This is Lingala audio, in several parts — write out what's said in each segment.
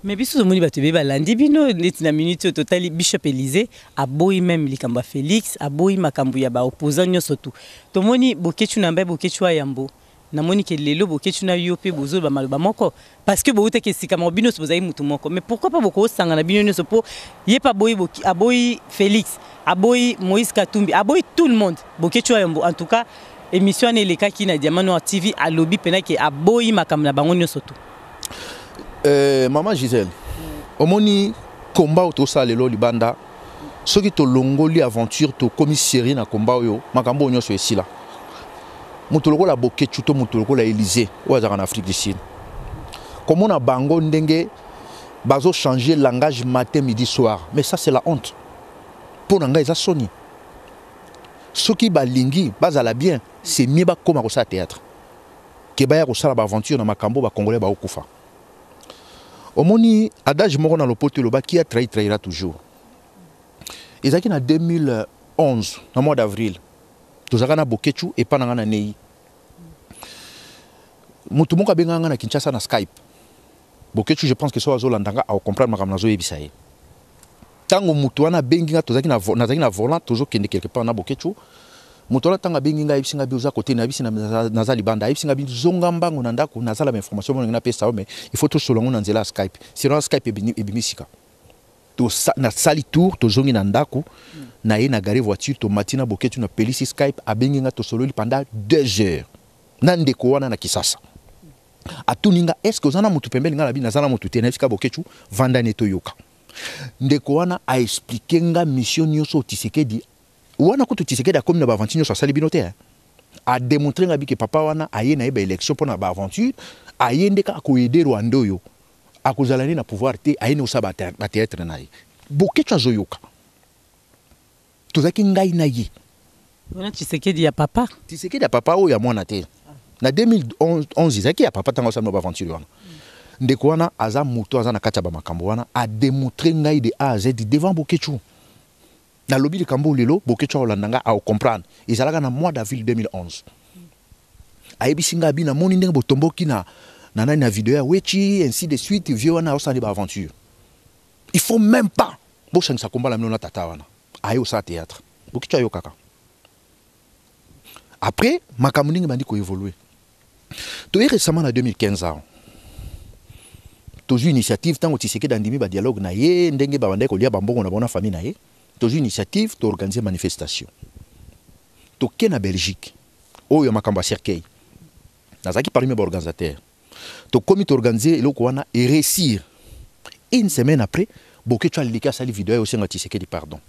Mais biso tomoni bato ebele balandi bino neti na minute oyo totali Bishop Elysée aboyi meme likambo ya Felix, aboyi makambo ya ba opposants nyonso tout. Tomoni Boketshu na mbe Boketshu wa yambo, namoni ke lelo Boketshu na yo pe bozoloba maloba moko parce que bowutaki esika moko, bino nyonso bozali mutu moko. Mais pourquoi pas bokosangana bino nyonso po ye pe aboyi, aboyi Felix, aboyi Moïse Katumbi, aboyi tout le monde. Boketshu wa yambo en tout cas émission wana elekaki na Diamant Noir TV, alobi pena ke aboyi makambo na bango nyonso tout. Maman Gisèle, omoni combat oyo tosala lelo libanda, soki tolongoli aventure tokomi série na combat oyo, makambo oyo nyonso esila. Moto lokola Boketshu to moto lokola Élysée oyo azalaka na Afrique du Sud, komona bango ndenge bazo changer langage matin midi soir, mais ça c'est la honte. Mpo na ngai eza soni. Soki balingi bazala bien, c'est mieux bakoma kosala théâtre ke baya kosala ba aventure na makambo ba Congolais baokufa. Omoni adage moko na lopoto eloba qui a trahi trahira toujours. Ezalaki na 2011 na mois d'avril, tozalaka na Boketshu epa na nga na Nei. Moto moko abengaka nga na Kinshasa na Skype. Boketshu, je pense que so azolanda nga acomprendre makambo nazoyebisa ye. Ntango moto wana abengi nga, tozalaki na nazalaki na volant, tozokende quelque part na Boketshu. Moto wana ntango abengi nga, ayebisi nga bi oza kote, nayebisi naza libanda. Ayebisi nga bi zonga mbango na ndako, nazala ba information moko napesa yo, mais il faut tosolola ngo na nzela ya Skype. Sinon Skype ebimi sika. Nasali tour, tozongi na ndako, na ye na gare voiture, tomati na Boketshu, na pelisi Skype, abengi nga, tosololi pendant 2 heures. Na ndeko wana na Kisasa. Atuni nga, est-ce que oza na motu pembeni? Nga na bi naza na motu te, nayebisi ka Boketshu, vanda ne toyoka. Ndeko wana a expliquer nga mission nyonso Tshisekedi wana kutu Tshisekedi akomi na ba aventure nyonso asali bino te, hein. A démontrer nga bi ke papa wana aye na ye ba élection mpona ba aventure, aye nde kaka koaider Rwanda oyo akozala nde na pouvoir te, aye nde kosala ba théâtre na ye. Boketshu azoyoka. Tozalaki ngai na ye. Wana Tshisekedi ya papa. Tshisekedi ya papa oyo ya mwana te. Na 2011 ezalaki ya papa ntango asali ba aventure wana. Ndeko wana aza moto aza na kati ya ba makambo wana, a démontrer ngai de A à Z devant Boketshu. Nalobi likambo lelo, Boketshu akolanda nga, acomprendre. Ezalaka na mois d'avril 2011. Ayebisi nga bi namoni ndenge botomboki na nani na video ya Wechi, ainsi de suite, vieux wana osali ba aventure. Il faut même pas bosangisa komba na bino na tata wana. Aye osala théâtre. Boketshu ayokaka. Après, makambo ndenge bandi koévoluer. Toye récemment na 2015 awa. Tozwi initiative ntango Tshisekedi andimi ba dialogue na ye, ndenge babandaki kolia bambongo na bango na famille na ye. Tozwi initiative, toorganiser manifestation. Toke na Belgique, oyo ya makambo ya cercueil. Nazalaki parmi ba organisateurs. Tokomi toorganiser eloko wana et réussir. Une semaine après, Boketshu aleki asali video aye osenga Tshisekedi pardon.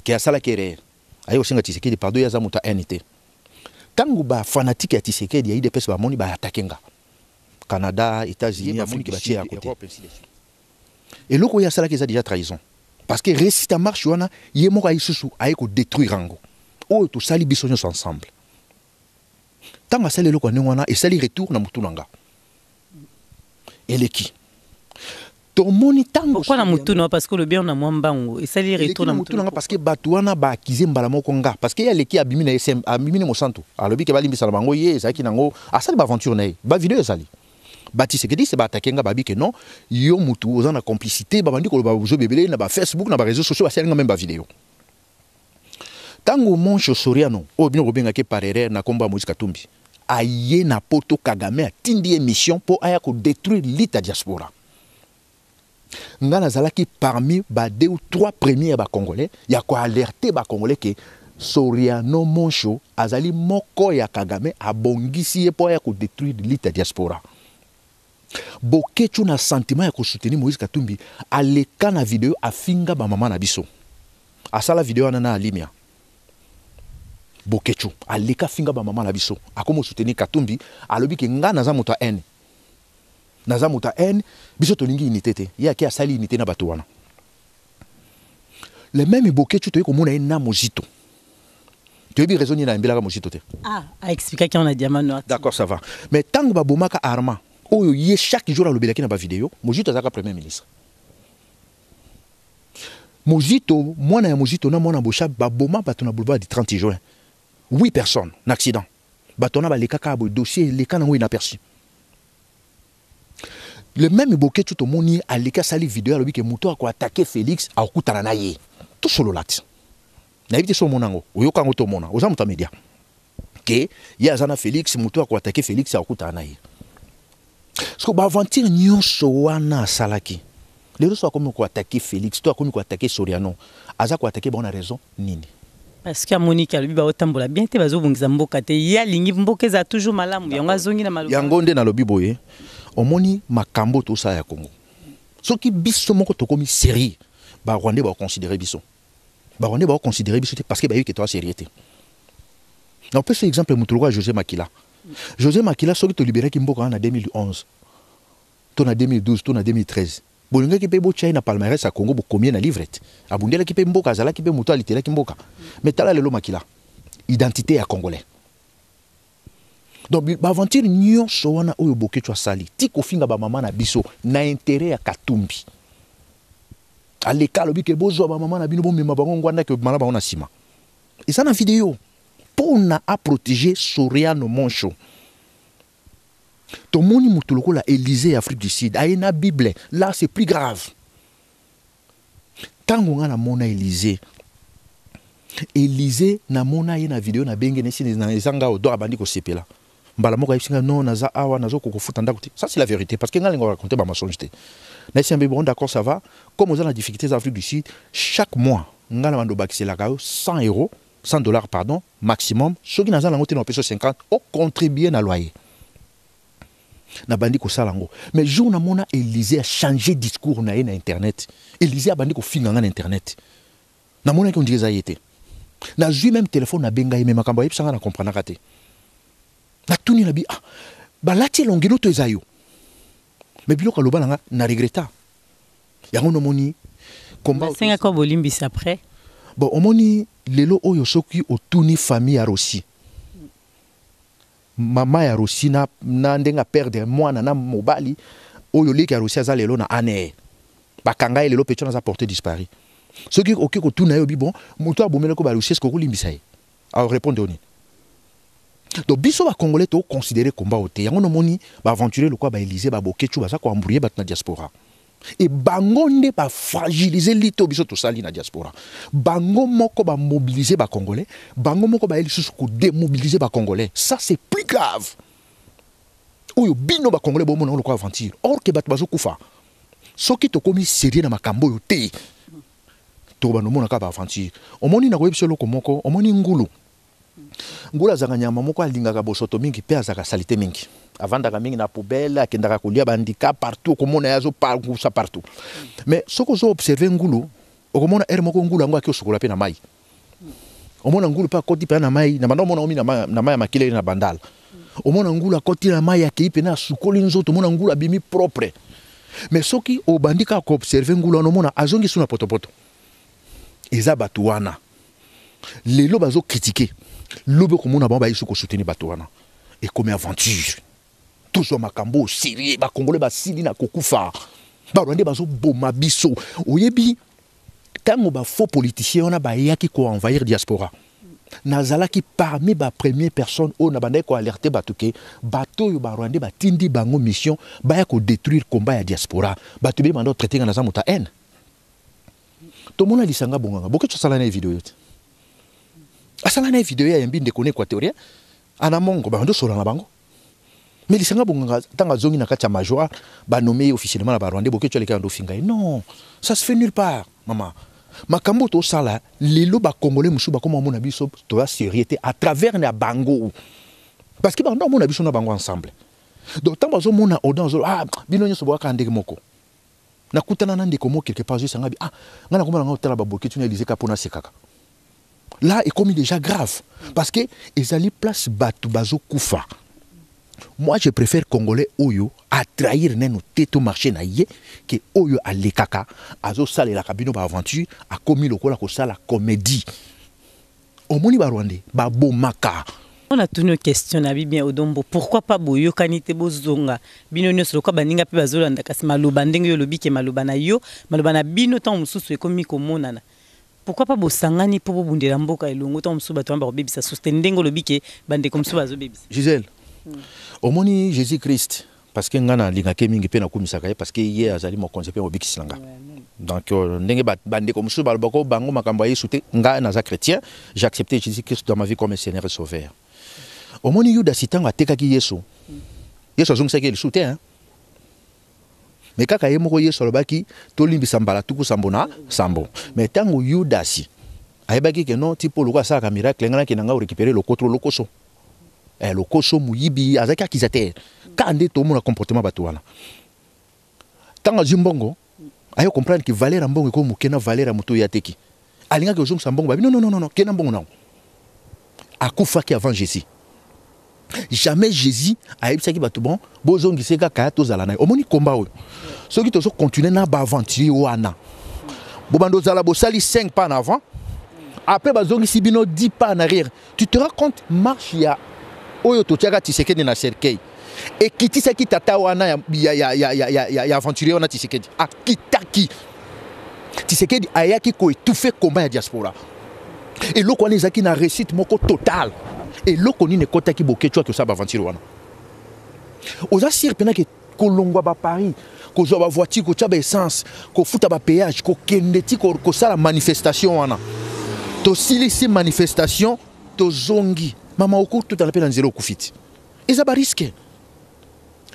Ke asalaki erreur. Aye osenga Tshisekedi pardon, ye aza moto ya haine te. Ntango ba fanatique ya Tshisekedi ya UDPS bamoni ba attaquer nga. Canada, États-Unis, Afrique du Sud, Europe, ainsi de suite. Eloko oyo asalaki eza déjà trahison. Parce que réussite en marche wana, ye moko ayi susu aye ko détruire yango. Oyo tosali biso nyonso ensemble. Ntango asali eloko ya ndenge wana, esali retour na mutu na nga. Eleki. Tomoni tango Pourquoi na mutu na? Parce que le bien na mwa mbango esali retour na mutu na nga, parce que bato wana ba accuser mbala moko nga, parce que ye aleki abimi na SM, abimi na mosantu, alobi ke balimbisa na bango, ye ezalaki nango asali ba aventure na ye, ba video ezali. Ba Tshisekedi se ba attaquer nga, babi ke non, yo mutu oza na complicité, babandi koloba bozo bebele na ba Facebook, na ba réseaux sociaux, basali nga même ba vidéo. Tango Moncho Soriano oyo bino kobengaki par erreur na kombo ya Moïse Katumbi aye na poto, Kagame atindi ye mission mpo aya kodétruire lita diaspora. Nga nazalaki parmi ba deux ou trois premiers ya bacongolais ya koalerte bacongolais ke Soriano Moncho azali moko ya Kagame, abongisi ye mpo aya kodétruire lita diaspora. Boketshu na sentiment ya kosoutenir Moïse Katumbi aleka na video afinga bamama na biso. Asala video wana na alimia. Boketshu aleka afinga bamama na biso, akomi soutenir Katumbi, alobi ke nga naza moto ya haine, naza moto ya haine, biso tolingi unité te. Ye ake asali unité na bato wana. Le même Boketshu, toyei komona ye na Mozito. Toyebi raison nini ayembelaka Mozito te. Ah, aexplikaki yango na Diamant Noir. D'accord, ça va. Mais ntango babomaka Armand oyo ye chaque jour alobelaki na bavideo, Mozito azalaka premier ministre. Mozito, mwana ya Mozito na mwana Boshab baboma bato na boulevard du 30 juin, 8 personnes na accident. Bato wana balekaka boye, dossier eleka nango inaperçu. Le même Boketshu, tomoni aleki, asali video, alobi ke moto akoattaquer Félix akokutana na ye. Tosolola ti, nayebi te so omona yango, oyoka yango, tomona, oza moto ya média, ke ye aza na Félix, moto akoattaquer Félix akokutana na ye. Parce que baaventure nyonso wana asalaki, lelo so akomi koattaquer Félix to akomi koattaquer Soriano, aza koattaquer bango na raison nini? Parce que amoniki, alobi baotambola bien te, bazobongisa mboka te. Ye alingi mboka eza toujours malamu, yango azongi na maloba. Yango nde nalobi boye: omoni makambo tosala ya Congo, soki biso moko tokomi sérieux, Barwandais bakoconsidérer biso. Barwandais bakoconsidérer biso te parce que bayebi ke toza sérieux te. Napesa exemple, moto lokola José Makila. José Makila, soki toliberaki mboka wana na 2011 to na 2012 to na 2013, bolingaki mpe botya ye na palmarès ya Congo, bokomi ye na livre te. Abundelaki mpe mboka, azalaki mpe moto alitelaki mboka. Mais tala lelo Makila, identité ya Congolais. Donc baaventure nyonso wana oyo Boketshu asali, ti kofinga bamama na biso na intérêt ya Katumbi, aleka alobi ke bozwa bamama na bino, bomema bango ngwandaki, obima na bango na nsima, eza na video, mpona aprotéger Soriano Moncho. Tomoni moto lokola Élysée, Afrique du Sud, aye na Bible. Là, c'est plus grave. Ntango nga namona Élysée, Élysée namona ye na video, nabenge nesi eza nga odo, abandi kosepela mbala moko, ayebisi nga: "Non, naza awa, nazokoka kofuta ndako te." Ça, c'est la vérité, parce que nga alinga raconter bamensonge te. Nayebisi mbe: "Bon, d'accord, ça va. Comme oza na difficulté za Afrique du Sud, chaque mois nga na bando bakiselaka yo 100 euros, 100 dollars, pardon, maximum. Soki naza nango te, na opesa 50, ocontribue na loyer." Nabandi kosala yango. Mais jour namona Élysée achanger discours na ye na internet, Élysée abandi kofinga nga na internet, namonaki on dirait eza ye te. Nazwi même téléphone, nabenga ye, mais makambo ayebisanga, na comprenaka te. Natuni na bi: "Ah, balati elongi no to eza yo?" Mais biloko aloba na nga, na regretta yango. Nomoni komba asengaka bolimbisi après. Bon, omoni lelo oyo, soki otuni famille ya Rossi, mama ya Rossi na ndenge aperdre mwana na mobali oyo, leki ya Rossi aza lelo na ANR, bakanga ye lelo, petit aza porté disparu. Soki oke kotuna ye, obi: "Bon, moto abomelaki baRossi, est-ce okolimbisa ye?" Arépondre nini? Donc biso Bacongolais toconsidérer komba oyo te. Yango nomoni baaventurier lokola baÉlysée, baBoketshu, baza koembrouiller bato na diaspora. E bango nde bafragiliser lito biso tosali na diaspora. Bango moko bamobiliser Bacongolais, bango moko baye lisusu kodémobiliser Bacongolais. Ça, c'est plus grave. Oyo bino Bacongolais bomona lokola aventure, or ke bato bazokufa. Soki tokomi sérieux na makambo oyo te, tokobanda omona kaka baaventure. Omoni, nakoyebi biso eloko moko. Omoni ngulu, ngulu azalaka nyama moko alingaka bosoto mingi mpe azalaka saleté mingi, avandaka mingi na poubelle, akendaka kolia bandika partout, okomona ye azopangusa partout. Mais soki ozo observer ngulu, okomona heure moko ngulu yango aki osokola mpe na mai. Omona ngulu mpe akoti mpe na mai na banda, omona omi na mai ya makili na bandala. Omona ngulu akoti na mai, akei pene, asukoli nzoto, omona ngulu abimi propre. Mais soki obandi kaka koobserver ngulu wana, omona azongi su na potopoto. Eza bato wana lelo bazocritiquer, lobi okomona bango baye su kosoutenir bato wana. Ekomi aventure. Tozwa makambo sérieux. Bakongole basili na kokufa, Barwandais bazoboma biso. Oyebi, ntango bafaux politicien wana bayaki koenvahir diaspora, nazalaki parmi bapremière personne oyo na bandaki koalerter bato ke bato oyo Barwandais batindi bango mission, baya kodétruire combat ya diaspora. Bato ebele banda otraiter nga naza moto ya haine. Tomona Lisanga Bonganga, Boketshu asala na ye video te, asala na ye video ya yambi ndeko na équatorien ana mongo, bando osola na bango. Mais Lisanga Bonganga, ntango azongi na kati ya major, banommer ye officiellement na Barwandais, Boketshu aleki ando ofinga ye. Non, ça se fait nulle part, mama. Makambo tosala lelo, Bacongolais mosusu bakoma omona biso toza sérieux te à travers na bango, parce que bando omona biso na bango ensemble. Donc ntango bazomona odan, ah, bino nyonso boyaka ndenge moko. Nakutana na ndeko moko quelque part, azoyesanga bi: "Ah, ngai nakomona nga otala baBoketshu na Élysée ka mpona asekaka." Là, ekomi déjà grave, parce que ezali place bato bazokufa. Moi, je préfère Congolais oyo atrahir neno te to marché na ye ke oyo alekaka azosalelaka bino baaventure, akomi lokola kosala comédie. Omoni, Barwandais babomaka. On a tuni question na bi bien, Odon Mbo: pourquoi pas boyokani te, bozonga bino nyonso lokola baninga mpe bazolanda? Kasi maloba ndenge yo olobi ke maloba na yo, maloba na bino, ntango mosusu ekomi komonana. Pourquoi pas bosangani mpo bobundela mboka elongo? Ntango mosusu bato wana bakobebisa susu te, ndenge olobi ke bandeko mosusu bazobebisa. Gisèle, omoni, Jésus Christ Parce que nga nalingaka ye mingi mpe nakumisaka ye, parce que ye azali mokonzi mpe mobikisi na nga. Donc ndenge bandeko mosusu balobaka bango makambo ya Yesu te, nga naza chrétien, j'ai accepté Jésus Christ dans ma vie comme Seigneur et Sauveur. Omoni Yudasi, ntango atekaki Yesu, Yesu azongisaki ye lisusu te, hein? Mais kaka ye moko Yesu alobaki tolimbisa mbala 77. Mais ntango Yudasi ayebaki ke non, ti mpo lokola asalaka miracle, ngai nakende nga orécupérer lokoto, lokoso, lokoso, moyibi, azalaki accusateur. Kaka nde tomona comportement bato wana. Ntango azwi mbongo, aye comprendre ke valeur ya mbongo ekomi moke na valeur ya moto oyo ateki. Alingaki ozongisa mbongo, babi: "Non, non, non, non, kenda mbongo nango." Akufaki avant Jésus. Jamais Jésus ayebisaki bato: "Bon, bozongisa kaka, tozala na ye." Omoni komba oyo, soki tozocontinue na baaventurier wana, bobanda ozala bosali 5 pas en avant, après bazongisi bino 10 pas en arrière. Tu te rends compte, marche ya oyo totiaka Tshisekedi na cercueil ekitisaki tata wana ya aventurier wana. Tshisekedi akitaki, Tshisekedi ayaki koétouffer combat ya diaspora. Eloko wana ezalaki na réussite moko totale. Eloko nini ekɔtaki Boketshu aki osala baaventure wana? Oza sûr mpenza ke kolongwa baparis, kozwa bavoiture, kotia baessence, kofuta bapéage, kokende ti kosala manifestation wana, tosilisi manifestation, tozongi, mama, okotutana mpe na nzela, okufi ti. Eza barisque.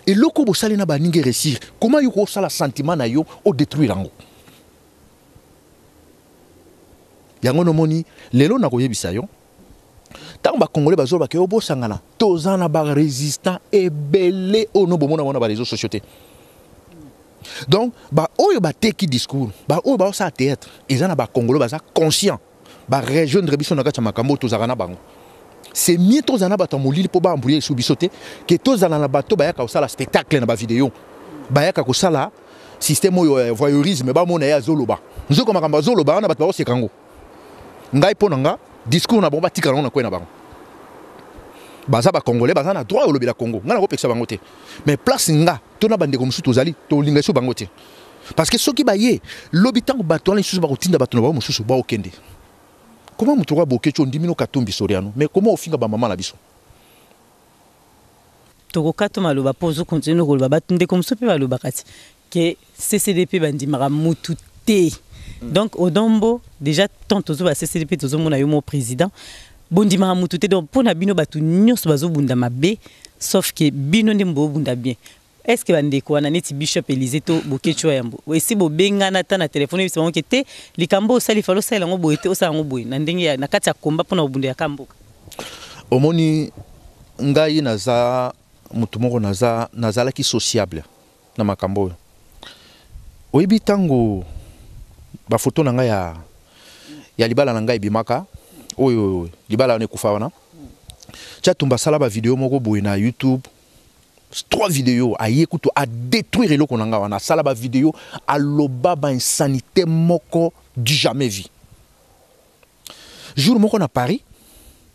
Eloko bosali na baningi réussir, comment yo kosala sentiment na yo odétruire yango? Yango nomoni lelo nakoyebisa yo, ntango bakongolais bazolobaka yo bosangana, toza na barésistant ebele oyo no bomona mona baréseau sociaux te. Donc baoyo bateki discours, baoyo baosala théâtre, eza na bakongolais baza conscient, barejoindre biso na kati ya makambo oyo tozalaka na bango. C'est mieux tozala na bato ya molili mpo baembrouiller esu biso te, ke tozala na bato bayaka kosala spectacle na bavideo, bayaka kosala système oyo ya voyeurisme. Bamona ye azoloba, nzoka makambo azoloba wana bato bakoseka yango. Ngai, mpo na nga, discours na bango batikala yango na kwei na bango. Baza bacongolais, baza na droit olobela Congo, ngai nakopekisa bango te. Mais place nga to na bandeko mosusu tozali, tolinga lisusu bango te, parce que soki baye lobi, ntango bato wana lisusu bakotinda bato na bango mosusu baokende. Comment moto okoya Boketshu, ondimi no Katumbi Soriano, mais comment ofinga bamama na biso? Tokokata maloba mpo ozocontinuer koloba. Bato, ndeko mosusu mpe balobaka ti ke CCDP bandimaka mutu te. Donc Odon Mbo, déjà tant tozoba CCDP, tozomona yo mo président, bondimaka mutu te. Donc mpo na bino, bato nyonso bazobunda mabe, sauf ke bino nde bobunda bien. Est ce que bandeko wana neti bishop Élysée to Boketshu Yambo, esi bobengana ata na telefone, oyebisa bango ke te, likambo osali, falo osala yango boye te, osala yango boye na ndenge na kati ya komba mpona kobunda yaka mboka? Omoni, ngai naza motu moko naza nazalaki sociable na makambo oyo. Oyebi, ntango bafoto na ngai ya libala na ngai ebimaka, oyo libala wana ekufa wana, Tia Tumba asala bavideo moko boye na YouTube, trois vidéos. Aye kutu adétruire eloko na ngai wana. Asala bavideo, aloba bainsanité moko du jamais vu. Jour moko na Paris,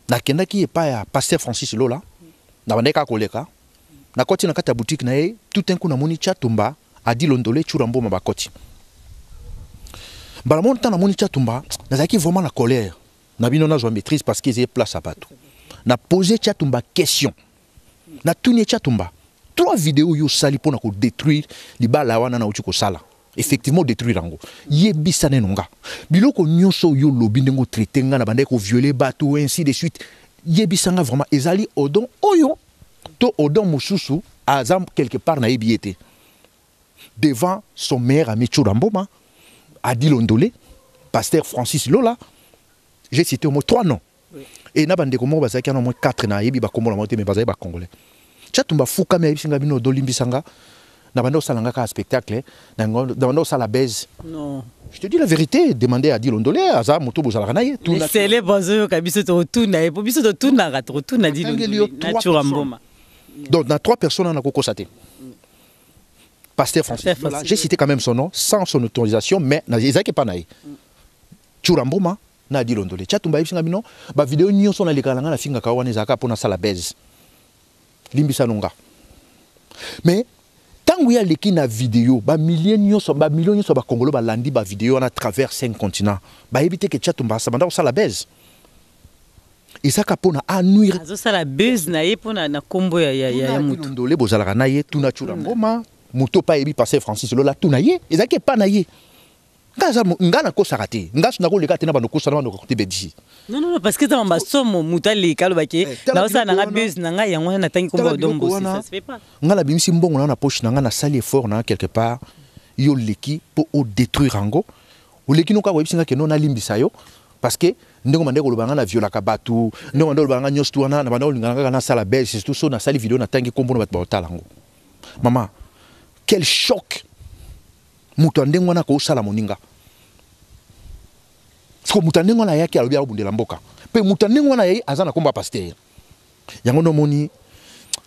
nakendaki epai ya pasteur Francis Lola, na bandaki kaka koleka, nakoti na kati ya boutique na ye. Tout un coup namoni Tia Tumba, Adi Londole, Tshoura Mboma bakoti. Mbala moko ntango namoni Tia Tumba, nazalaki vraiment na colère na bino. Nazwa maîtrise parce que ezali place ya bato. Na pose Tia Tumba question, natuni ye: "Tia Tumba, trois vidéos oyo osali mpona kodétruire libala wana nauti kosala, effectivement détruire yango, yebisa neno nga, biloko nyonso oyo olobi, ndenge otraiter nga na bandaki kovioler bato, ainsi de suite, yebisa nga vraiment, ezali Odon oyo to Odon mosusu aza quelque part nayebi ye te?" Devant son meilleur ami Tshoura Mboma, Adi Londole, pasteur Francis Lola, j'ai cité au moins trois noms, oui. Et na bandeko moko bazalaki wana, au moins quatre, nayebi bakombo na bango te, mais bazali bacongolais. Tia Tumba fukami, ayebisi nga: "Bino, odolimbisa nga, na banda osala nga kaka spectacle, na banda osala base." Non. Je te dis la vérité, demandez à Adi Londole, aza moto bozalaka na ye. Célèbre azoyoka biso, tokotuna ye, po biso totunaka, tokotuna Adi Londole na Tshoura Mboma. Donc na trois personnes nakokosa te. Pasteur Francis, j'ai cité quand même son nom sans son autorisation, mais ezalaki epa na ye, Tshoura Mboma na Adi Londole. Tia Tumba ayebisi nga: "Bino, bavideo nyonso nalekaka na ngai, nafingaka wana, ezalaka mpo nasala base, limbisa no nga." Mais ntango ye aleki na video, bamilie nyonso, bamilio nyonso bakongolo balandi bavideo wana à travers cinq continents, bayebi te ke Tia Tumba banda kosala base. Ezaka mpona anuire. Azosala buzz na ye mpona na nkombo ya motu. Ndole bozalaka na ye, tuna Tshura Ngoma, moto mpe ayebi pasteur Francis Lola, tuna ye, ezalaki epa na ye. Nga aza nga nakosaka te, nga so nakoleka te na bando kosana, bando kote bedisi. Non, non, non, parce que eza basomo, moto aleka alobaki naosala nanga buzz na ngai, yango wana natangi nkombo ya Odon Mbosi, ça se fait pas. Nga nabimisi mbongo na poche na nga, nasali effort na quelque part, yo leki mpo odétruire yango. Oleki noka koyebisi nga keno nalimbisa yo, parce que ndenge bande koloba nga na violaka bato, ndenge bande koloba nga nyonso tu wana, na bande kolingana kaka nasala buzz, surtout so nasali video, natangi nkombo na bato, baotala yango. Mama, quel choc! Moto ya ndenge wana akosala moninga siko. Moto ya ndenge wana ayaki, alobi akobundela mboka, mpe moto ya ndenge wana ye aza na nkombo ya pasteur. Yango nomoni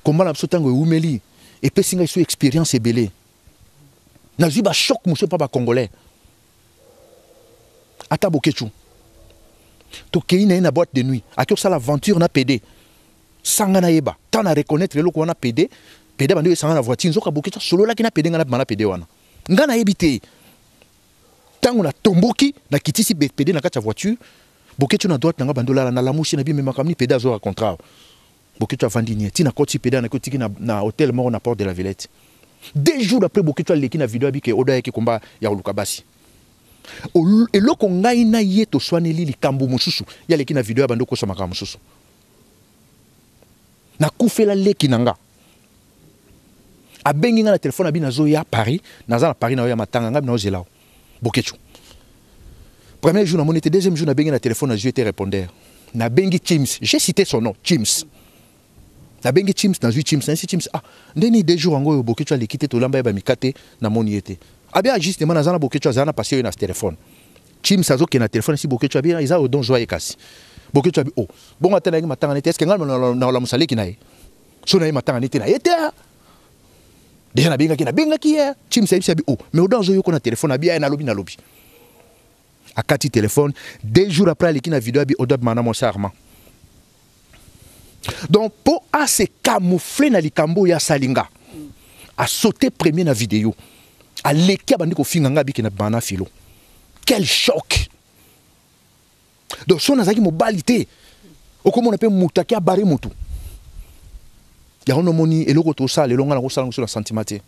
komba na biso ntango ewumeli, epesi ngai so expérience ebele, nazwi bachoc mosusu mpa bacongolais. Ata Bokecu, tokei na ye na boîte de nuit, aki kosala aventure na PD sanga, nayeba ntan na reconnaître eloko wana. PD, PD bandi esanga na voiture, nzoka Bokecu asololaki na PD. Ngai nabima na PD wana, ngai nayebi te. Ntango natomboki, nakitisi PD na kati ya voiture, Bokecu na droite na ngai, bandi olala. Nalamusi na bimemaka mini, PD azwaka contrat, Bokecu avandi nie ntina koti. PD anaki otiki na hotel moko na Porte de la Villette. 2 jours après, Bokecu aleki na video, abike odo ayaki komba ya koluka basi. Eloko ngai na ye toswaneli likambo mosusu, ye aleki na video ya bandi okosa makambo mosusu. Nakufela leki na nga, abengi nga na telefone, abi nazoya Paris, naza na Paris, nayoya matanga. Ngai naozela o Bokecu. Premier jour namoni te, deuxième jour nabengi na telefone, nazwi ete répondeur. Nabengi Chims, j'ai cité son nom, Chims. Nabengi Chims, nazwi Chims, nayesi Chims: "Ah, ndeni 2 jours yango oyo Bokecu aleki te, tolamba ye bamika te, namoni ye te." Abi: "Ah, justement naza na Bokecu, azala na pasi oyo na telefone." Chims azokende na telefone, esi Bokecu abi: "Eza Odon, zwa ye." Kasi Bokecu abi: "Oh, bongo ata nayaki matanga nete, est-ce ngai naolamusa leki na ye so na ye matanga nete na ye te?" Déjà nabengaki ye. Chims ayebisi, abi: "Oh, mais Odon azoyoka na telefone." Abi: "Aye, nalobi." Akati telefone. 2 jours après, aleki na video, abi Odon abima na mwasi Armand. Donc mpo ase camoufle na likambo oyo asali nga, asaute premier na video, aleki, abandi kofinga nga, abiki na bima na filo. Quel choc! Donc so nazalaki mobali te, okomona mpe moto aki abare motu. Yango nomoni eloko tosala lelo, nga nakosala ngo so na sentiment te.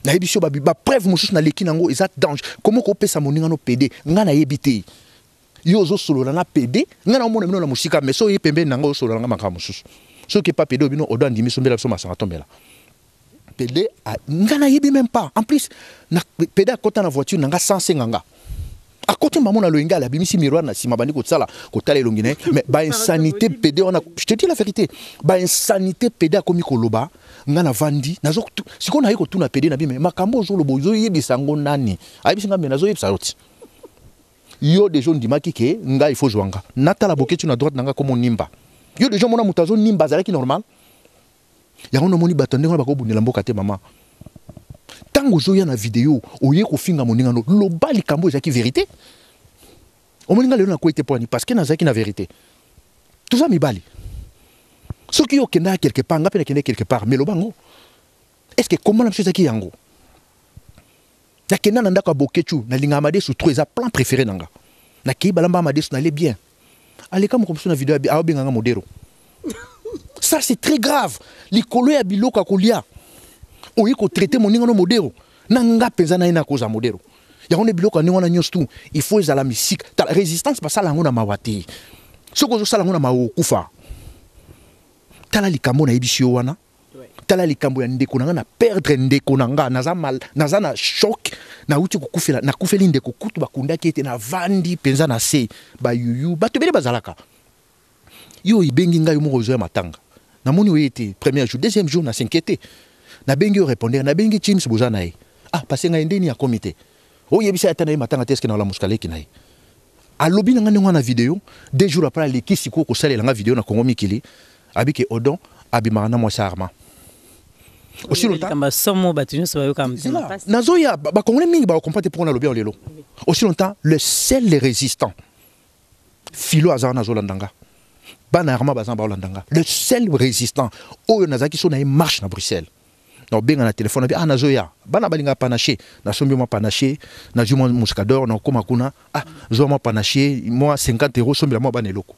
Nayebi so bapreuve mosusu naleki nango, eza danger. Komo kopesa moninga no PD, nga nayebi te, yo ozosolola na PD, nga naomona bino na mosika, mais so oye pembeni na nga, osolola nga makambo mosusu. Soki epa PD bino, Odo andimi sombela biso masanga, tombela PD. Nga nayebi même pas. En plus na PD akɔta na voiture na nga sans senga nga, akoti mamo na loyenge, abimisi miroir na nsima, bandi kosala kotala elongi na ye. Mais bainsanité PD wana, je te dis la vérité, bainsanité PD akomi koloba, nga navandi sikoyo, naye kotuna PD na bi: "Mais makambo ozoloba, ozoyebisa yango nani?" Ayebisi nga: "Me nazoyebisa yo ti yo déjà ondimaki ke ngai il faut zwa nga." Natala Boketi na droite na nga komo nimba. Yo déjà omona moto azonimba, azalaki normal. Yango nomoni bato ndenge wana bakobundela mboka te. Mama, ntango ozoya na video, oye kofinga moninga no, loba likambo ezalaki vérité. Omoni nga lelo nakwei te mpo ani? Parce que nazalaki na vérité. Toza mibali, soki yo okendaka quelque part, nga mpe nakende quelque part, mais loba yango. Est ce que kombo na biso ezalaki yango? Nakenda na ndako ya Bokecu, nalingaka madesu trop, eza plat préféré na nga. Nakei, balamba madesu, nale bien. Aleka moko mosusu na video, aobenganga modero. Ça, c'est très grave. Likolo ya biloko ya kolia, oye kotraite moninga no modero. Na nga mpenza na ye nakozala modero. Yango nde biloko ya ndenge wana nyonso tu, il faut ezala misika. Tala, résistance basala yango na mawa te. Soki ozosala yango na mawa, okufa. Tala likambo nayebisi yo wana, tala likambo ya ndeko na nga. Na perdre ndeko na nga, naza, mal, naza na choc. Nauti kokufela, nakufeli ndeko, kutu bakundaki ete navandi mpenza na se bayuyu, bato ebele bazalaka. Yo ebengi ngai, yo moko ozoya matanga, namoni oye te premier jour, deuxième jour na s'inquiété, nabengi yo répondeur, nabengi Chims, boza na ye. Ah, parce ngai ndeni akomi te, oyebisa ata na ye matanga te, eske na olamuska leki na ye? Alobi na nga ndenge wana video. 2 jours après, aleki sikoyo kosalela nga video na Kongo Mikili, abiki Odon abimaka na mwasi Armand. Aussi longtemps somo, bato nyonso bayoka. Nazoya, bacongolais mingi bakocomprendre te mpo nalobi yango lelo. Aussi longtemps le seul résistant, filo aza wana, azolanda nga, bana Armand baza baolanda nga, le seul résistant oyo nazalaki so na ye marche na Bruxelles, naobenga na telefone, abi: "Ah, nazoya." Bana balingaka panache, nasombi mwa panache, nazwi mwa muscador, nakokóma kuna: "Ah, zwa mwa panache, mwa 50 euro, sombela mwa bana eloko."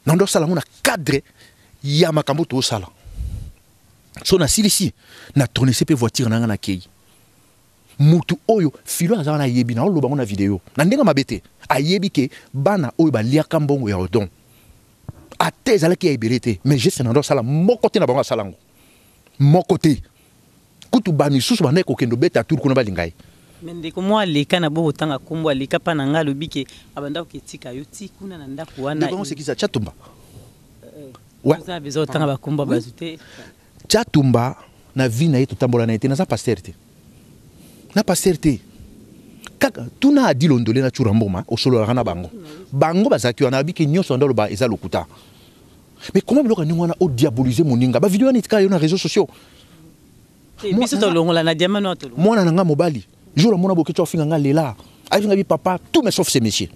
Nando osala yango na cadre ya makambo tozosala. So nasilisi, na tournese mpe voiture na nga, nakei. Mutu oyo filo aza wana ayebi, na oloba ngo na video na ndenge mabe te, ayebi ke bana oyo baliaka mbongo ya Odon, ata ezalaki ya ebele te, mais geste na ndo asala moko te na bango asala yango moko te. Kutu bamisusu bandaki kokende obeta tour kuna, balinga ye. Me ndeko mwa aleka na bo kotanga nkombo, aleka mpa na ngai, alobi ke abanda koketika yo ti kuna na ndako wana. Ndeko yango sekisa Chatumba. Oza besoin otanga bakombo ya bato te. Chatumba, na vie na ye totambola na ye te. Naza pasteur te, na pasteur te. Kaka tuna Adi Londole na Tsura Mboma, osololaka na bango. Bango bazalaki wana, abiki nyonso anda oloba eza lokuta. Mais comment biloko ya ndenge wana odiabolize moninga? Bavideo wana etikala yo na réseaux sociaux. Biso tolongola na diamant noir, tolongola. Mwana na nga mobali, jour amona Boketshu afinga nga, lela afinga bi papa, tout mais sauf ces messieurs.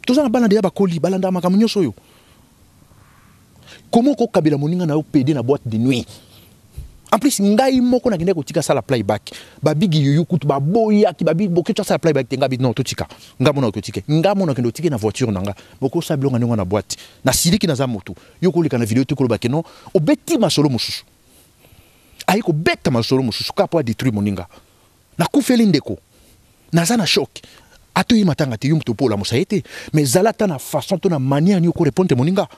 Toza na bana deya, bakoli, balandaka makambo nyonso oyo. Comment okokabela moninga na yo pede na boîte de nuit? En plus, ngai moko nakendaki kotika asala playback. Babigi yuyu kutu baboyaki, babi Boketshu asala playback te. Nga bi non, totika. Nga mona okotika, nga mona okende otike na voiture na nga. Bokosala biloko ndenge na boîte, nasiliki, naza motu. Yo koleka na video te, koloba ke non, obeti masolo mosusu, aye kobeta masolo mosusu kaka po adétruire moninga. Nakufeli ndeko, naza na choc, ata oyei matanga te, yo moto mpo olamusa ye te, mais zala ata na façon to na manière nini okorépondre moninga.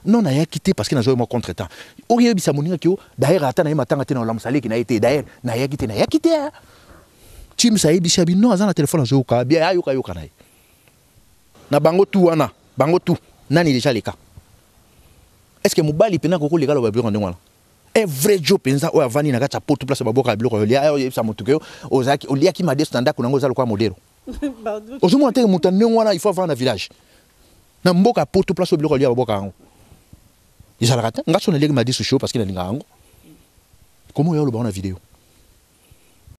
Non, nayaki te parce que nazwa yo mwa contre temps. Oyebisa moninga ke o d'ailleurs ata na ye matanga te, na olamusa leki na ye te. D'ailleurs nayaki te, nayaki te. Chims ayebisi abi non, aza na telefone, azoyoka bien, ayoka yoka na ye na bango tu wana. Bango tu nani déjà leka? Est ce que mobali mpena akoki koleka loba biloko ndenge wana? Un vrai jo mpenza oyo avandi na kati ya poto, place babwaka biloko ya olia, oyebisa motu ke ozalaki oliaki madeso na ndako nango, oza lokola modelo. Ozomona teke moto ya ndenge wana, il faut avanda na village. Na mboka ya poto, place oyo biloko ya lia babwaka yango ezalaka te. Nga so naliaki madeso show parce que nalingaka yango. Comment oya oloba ngo na video?